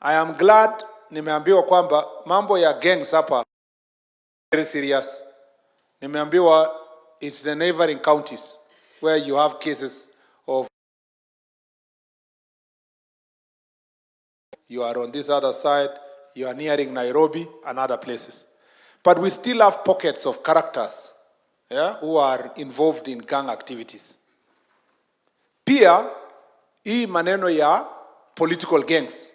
I am glad nimeambiwa kwamba mambo ya gangs hapa very serious. Nimeambiwa it's the neighboring counties where you have cases of, you are on this other side, you are nearing Nairobi and other places. But we still have pockets of characters, yeah, who are involved in gang activities. Pia hii maneno ya political gangs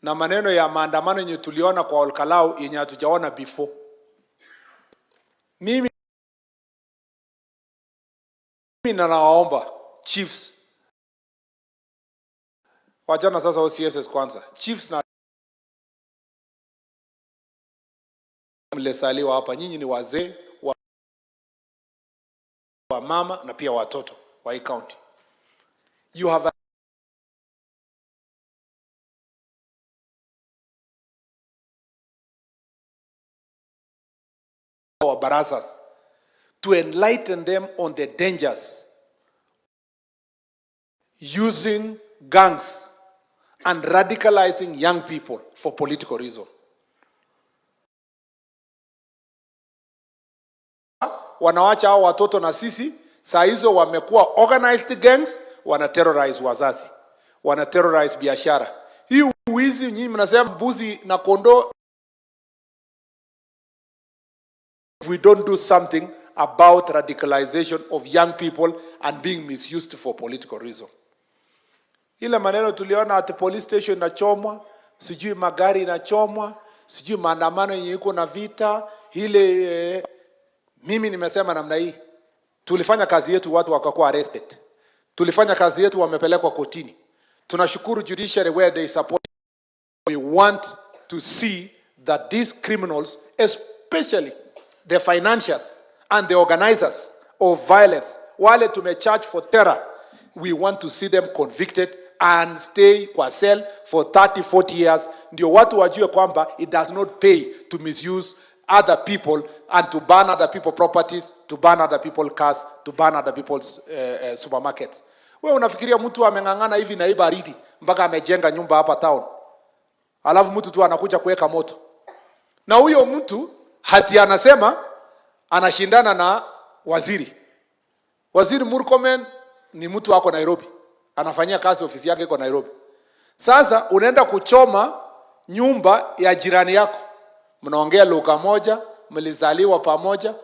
na maneno ya maandamano yenye tuliona kwa Olkalau yenye hatujaona before. Mimi nawaomba chiefs, wachana sasa OCSs kwanza, chiefs na mlesaliwa hapa, nyinyi ni wazee wa mama na pia watoto wa hii county. You have our barazas to enlighten them on the dangers using gangs and radicalizing young people for political reason. Wanawacha hao watoto na sisi, saa hizo wamekuwa organized gangs, wana terrorize wazazi, wana terrorize biashara. Hii uwizi nyinyi mnasema mbuzi na kondoo, if we don't do something about radicalization of young people and being misused for political reason. Ile maneno tuliona ati police station inachomwa, sijui magari inachomwa, sijui maandamano yenye iko na vita ile. Mimi nimesema namna hii, tulifanya kazi yetu, watu wakakuwa arrested. Tulifanya kazi yetu, wamepelekwa kotini. Tunashukuru judiciary where they support. We want to see that these criminals, especially the financiers and the organizers of violence, wale tumecharge for terror, we want to see them convicted and stay kwa cell for 30, 40 years, ndio watu wajue kwamba it does not pay to misuse other people and to burn other people properties, to burn other people cars, to burn other people's supermarkets. Wewe unafikiria mtu ameng'ang'ana hivi na hii baridi mpaka amejenga nyumba hapa town, alafu mtu tu anakuja kuweka moto, na huyo mtu hati anasema anashindana na waziri. Waziri Murkomen ni mtu wako Nairobi, anafanyia kazi, ofisi yake iko Nairobi. Sasa unaenda kuchoma nyumba ya jirani yako, mnaongea lugha moja, mlizaliwa pamoja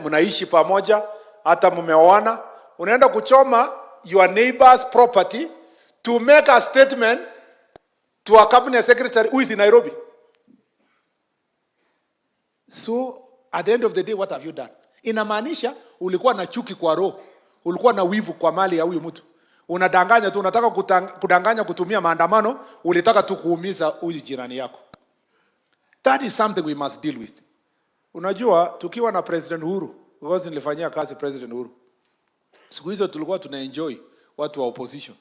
mnaishi pamoja, hata mmeoana. Unaenda kuchoma your neighbor's property to make a statement to a cabinet secretary who is in Nairobi. So at the end of the day, what have you done? Inamaanisha ulikuwa na chuki kwa roho, ulikuwa na wivu kwa mali ya huyu mtu. Unadanganya tu, unataka kudanganya kutumia maandamano, ulitaka tu kuumiza huyu jirani yako. That is something we must deal with. Unajua tukiwa na President Uhuru, because nilifanyia kazi President Uhuru. Siku hizo tulikuwa tuna enjoy watu wa opposition.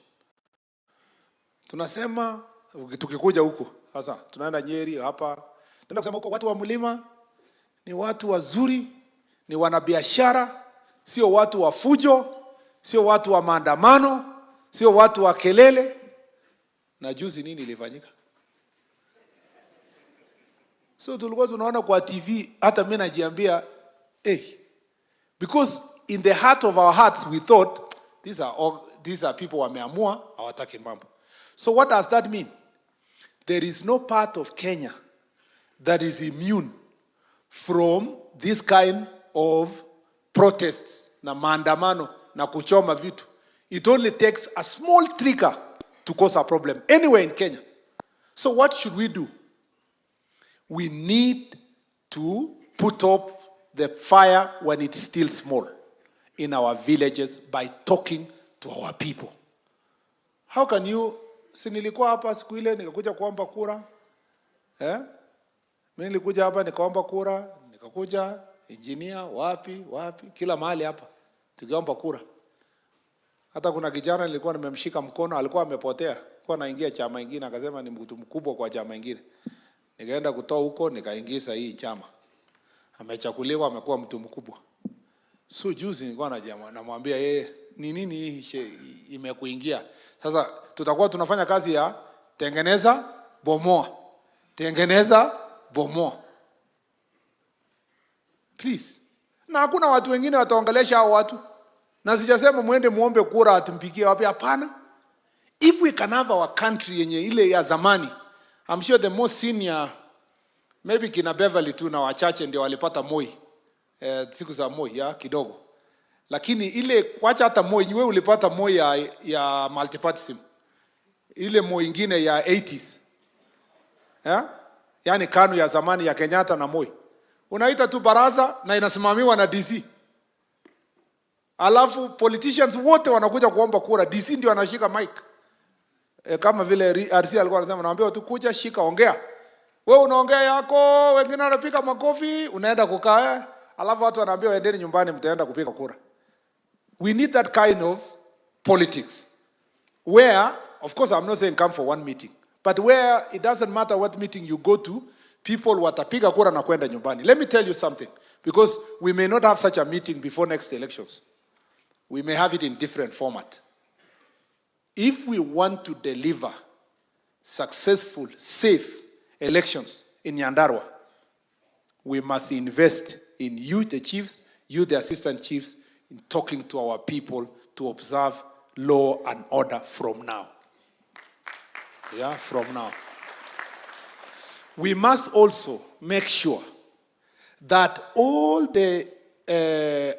Tunasema tukikuja huku sasa tunaenda Nyeri hapa, tunaenda kusema huko watu wa mlima ni watu wazuri, ni wanabiashara, sio watu wa fujo, sio watu wa maandamano, sio watu wa kelele. Na juzi nini ilifanyika? So tulikuwa tunaona kwa TV, hata mimi najiambia hey, because in the heart of our hearts we thought these are people wameamua hawataki mambo. So what does that mean? There is no part of Kenya that is immune from this kind of protests na maandamano na kuchoma vitu. It only takes a small trigger to cause a problem anywhere in Kenya. So what should we do? We need to put up the fire when it's still small in our villages by talking to our people. How can you, si nilikuwa hapa siku ile nikakuja kuomba kura, eh? Mimi nilikuja hapa nikaomba kura, nikakuja engineer wapi wapi, kila mahali hapa tukiomba kura. Hata kuna kijana nilikuwa nimemshika mkono, alikuwa amepotea, alikuwa anaingia chama ingine, akasema ni mtu mkubwa kwa chama ingine. Nikaenda kutoa huko nikaingiza hii chama. Amechakuliwa, amekuwa mtu mkubwa. So juzi nilikuwa na jamaa namwambia yeye, ni nini hii imekuingia? Sasa tutakuwa tunafanya kazi ya tengeneza, bomoa, tengeneza, bomoa. Please. Na hakuna watu wengine wataongelesha hao watu, na sijasema muende muombe kura ati mpigie wapi. Hapana. If we can have our country yenye ile ya zamani, I'm sure the most senior, maybe kina Beverly tu na wachache ndio walipata Moi, siku za Moi ya kidogo, lakini ile, wacha hata Moi, wewe ulipata Moi ya multipartyism, ile Moi ingine ya 80s, yeah? Yaani KANU ya zamani ya Kenyatta na Moi, unaita tu baraza na inasimamiwa na DC, alafu politicians wote wanakuja kuomba kura, DC ndio anashika mic. Kama vile RC alikuwa anasema, naambia tu kuja, shika, ongea. Wewe unaongea yako, wengine wanapiga makofi, unaenda kukaa, alafu watu wanaambia endeni nyumbani, mtaenda kupiga kura. We need that kind of politics where, of course, I'm not saying come for one meeting, but where it doesn't matter what meeting you go to, people watapiga kura na kwenda nyumbani. Let me tell you something, because we may not have such a meeting before next elections. We may have it in different format. If we want to deliver successful, safe elections in Nyandarua, we must invest in you, the chiefs, you, the assistant chiefs, in talking to our people to observe law and order from now. Yeah, from now. We must also make sure that all the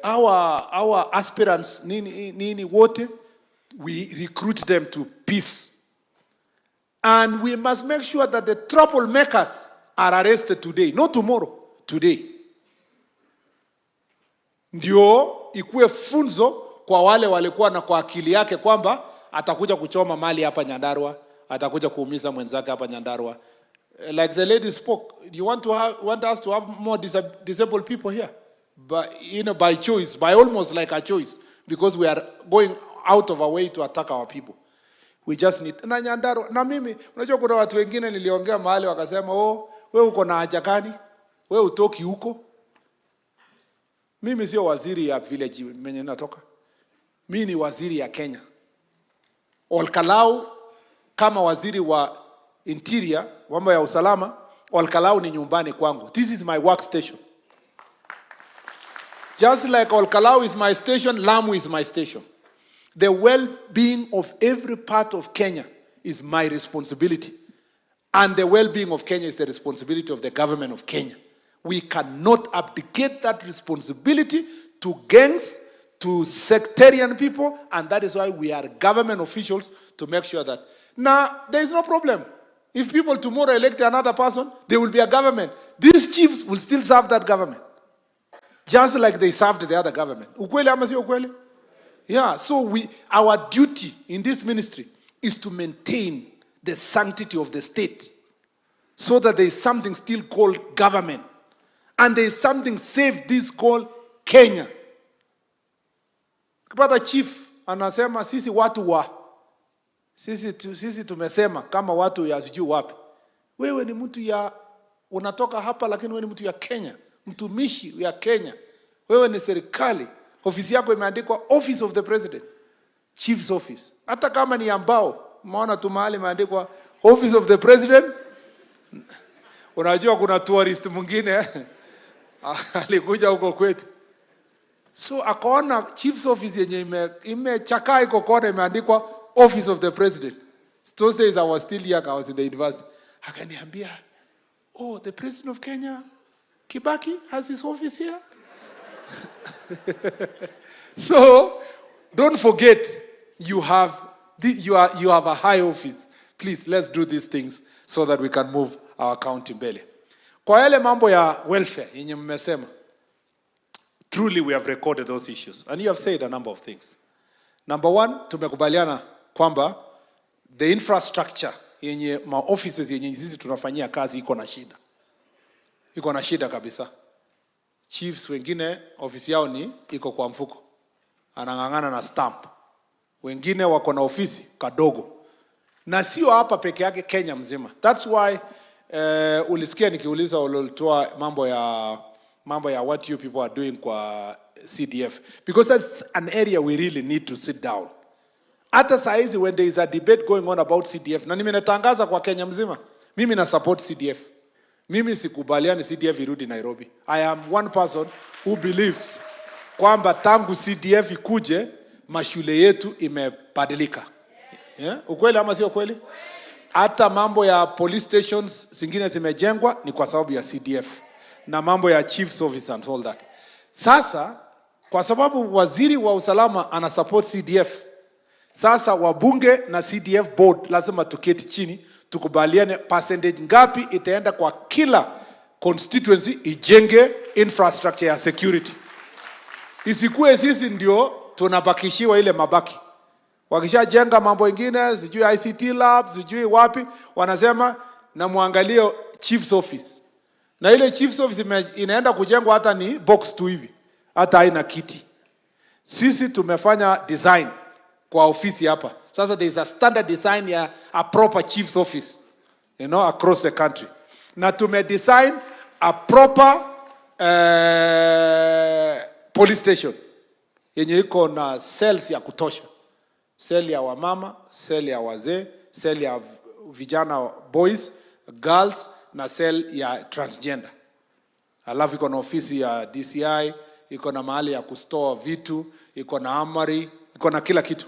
our aspirants, nini nini wote, we recruit them to peace. And we must make sure that the troublemakers are arrested today, not tomorrow, today. Ndio ikuwe funzo kwa wale walikuwa na kwa akili yake kwamba atakuja kuchoma mali hapa Nyandarua, atakuja kuumiza mwenzake hapa Nyandarua. Like the lady spoke, you want us to have more disabled people here? But by choice, by almost like a choice, because we are going out of our way to attack our people. We just need na Nyandarua na mimi, unajua kuna watu wengine niliongea mahali wakasema, "Oh, wewe uko na haja gani? Wewe utoki huko." Mimi sio waziri ya village mwenye natoka. Mimi ni waziri ya Kenya. Olkalou kama waziri wa interior, mambo ya usalama, Olkalou ni nyumbani kwangu. This is my workstation. Just like Olkalou is my station, Lamu is my station. The well-being of every part of Kenya is my responsibility. And the well-being of Kenya is the responsibility of the government of Kenya. We cannot abdicate that responsibility to gangs, to sectarian people, and that is why we are government officials to make sure that. Now, there is no problem. If people tomorrow elect another person, there will be a government. These chiefs will still serve that government, just like they served the other government. Ukweli ama sio ukweli? Yeah, so our duty in this ministry is to maintain the sanctity of the state so that there is something still called government. And there is something safe this called Kenya. Ukipata chief anasema sisi watu wa sisi tumesema kama watu ya sijui wapi. Wewe ni mtu ya unatoka hapa, lakini wewe ni mtu ya Kenya, mtumishi ya Kenya. Wewe ni serikali, ofisi yako imeandikwa Office of the President, Chief's Office. Hata kama ni ambao umeona tu mahali imeandikwa Office of the President. Unajua kuna tourist mwingine alikuja huko kwetu, so akaona chief's office yenye imechakaa iko kona imeandikwa Office of the President. Those days I was still young, I was in the university. Akaniambia, "Oh, the President of Kenya, Kibaki, has his office here." So don't forget you have a high office. Please, let's do these things so that we can move our county mbele. Kwa yale mambo ya welfare yenye mmesema, truly we have recorded those issues and you have said a number of things. Number one, tumekubaliana kwamba the infrastructure yenye ma offices yenye sisi tunafanyia kazi iko na shida, iko na shida kabisa. Chiefs wengine ofisi yao ni iko kwa mfuko, anang'ang'ana na stamp. Wengine wako na ofisi kadogo, na sio hapa peke yake, Kenya mzima. That's why ulisikia nikiuliza ulitoa mambo ya what you people are doing kwa CDF, because that's an area we really need to sit down. Hata saa hizi when there is a debate going on about CDF, na nimetangaza kwa Kenya mzima, mimi na support CDF. Mimi sikubaliani CDF irudi Nairobi. I am one person who believes kwamba tangu CDF ikuje, mashule yetu imebadilika. Yeah? Ukweli ama sio kweli? Hata mambo ya police stations zingine zimejengwa ni kwa sababu ya CDF na mambo ya chief's office and all that. Sasa kwa sababu waziri wa usalama ana support CDF, sasa wabunge na CDF board lazima tuketi chini tukubaliane percentage ngapi itaenda kwa kila constituency ijenge infrastructure ya security. Isikuwe sisi ndio tunabakishiwa ile mabaki. Wakishajenga mambo ingine, sijui ICT lab, sijui wapi, wanasema na muangalie chief's office. Na ile chief's office inaenda kujengwa hata ni box tu hivi, hata haina kiti. Sisi tumefanya design kwa ofisi hapa. Sasa there is a standard design ya a proper chief's office across the country. Na tume design a proper police station yenye iko na cells ya kutosha, cell ya wamama, cell ya wazee, cell ya vijana boys, girls na cell ya transgender. Alafu iko na ofisi ya DCI, iko na mahali ya kustore vitu, iko na armory, iko na kila kitu.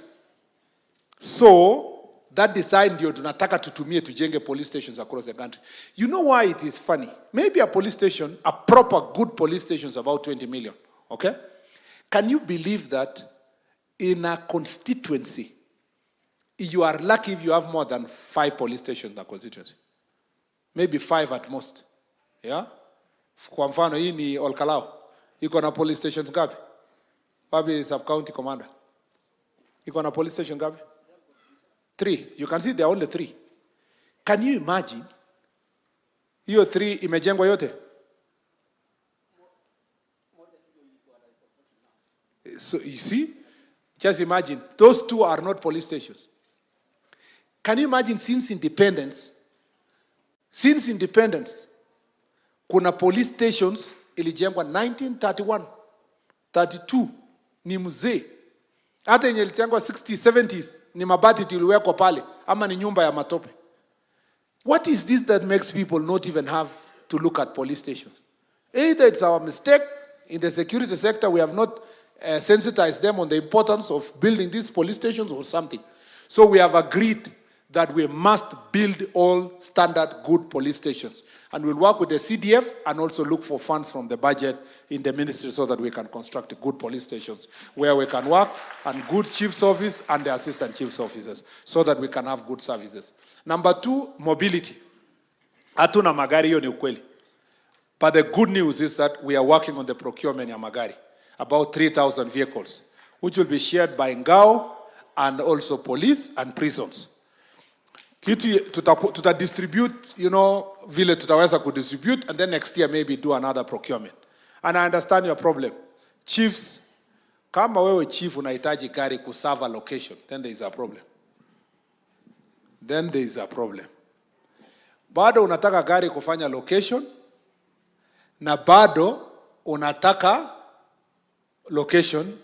So that design ndio tunataka tutumie tujenge police stations across the country. You know why it is funny? Maybe a police station, a proper good police station is about 20 million. Okay? Can you believe that in a constituency, you are lucky if you have more than five police stations in a constituency? Maybe five at most. Yeah? Kwa mfano, hii ni Olkalou. Iko na police stations ngapi? Wapi sub county commander? Iko na police station ngapi? Three. You can see there are only three. Can you imagine? Hiyo three imejengwa yote? So you see? Just imagine, those two are not police stations. Can you imagine since independence? Since independence, kuna police stations ilijengwa 1931, 32, ni mzee. Hata yenye ilijengwa 60s, 70s ni mabati tuliwekwa pale ama ni nyumba ya matope. What is this that makes people not even have to look at police stations? Either it's our mistake in the security sector, we have not sensitized them on the importance of building these police stations or something. So we have agreed that we must build all standard good police stations. And we'll work with the CDF and also look for funds from the budget in the ministry so that we can construct good police stations where we can work, and good chief's office and the assistant chief's officers so that we can have good services. Number two, mobility. Hatuna magari, hiyo ni ukweli. But the good news is that we are working on the procurement ya magari, about 3,000 vehicles, which will be shared by Ngao and also police and prisons. Kitu tuta distribute, vile tutaweza kudistribute, and then next year maybe do another procurement. And I understand your problem. Chiefs, kama wewe chief unahitaji gari kuserve a location, then there is a problem. Then there is a problem. Bado unataka gari kufanya location na bado unataka location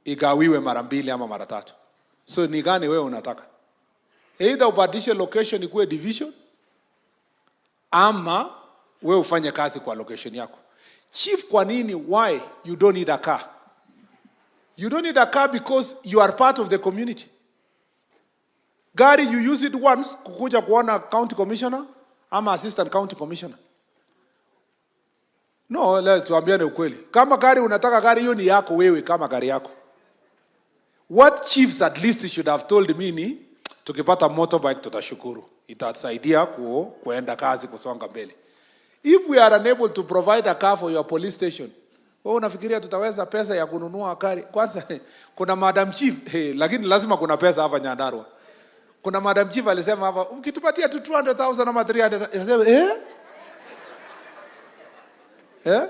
igawiwe mara mbili ama mara tatu. So ni gani wewe unataka? Either ubadilishe location ikuwe division ama wewe ufanye kazi kwa location yako. Chief, kwa nini, why you don't need a car? You don't need a car because you are part of the community. Gari you use it once kukuja kuona county commissioner ama assistant county commissioner. No, leo tuambiane ukweli. Kama gari unataka gari, hiyo ni yako wewe kama gari yako. What chiefs at least should have told me ni tukipata motorbike tutashukuru. Itatusaidia kuenda kazi, kusonga mbele. If we are unable to provide a car for your police station, wewe unafikiria tutaweza pesa ya kununua gari? Kwanza kuna Madam Chief, hey, lakini lazima kuna pesa hapa Nyandarua. Kuna Madam Chief alisema hapa, ukitupatia tu 200,000 ama 300,000, eh? Eh?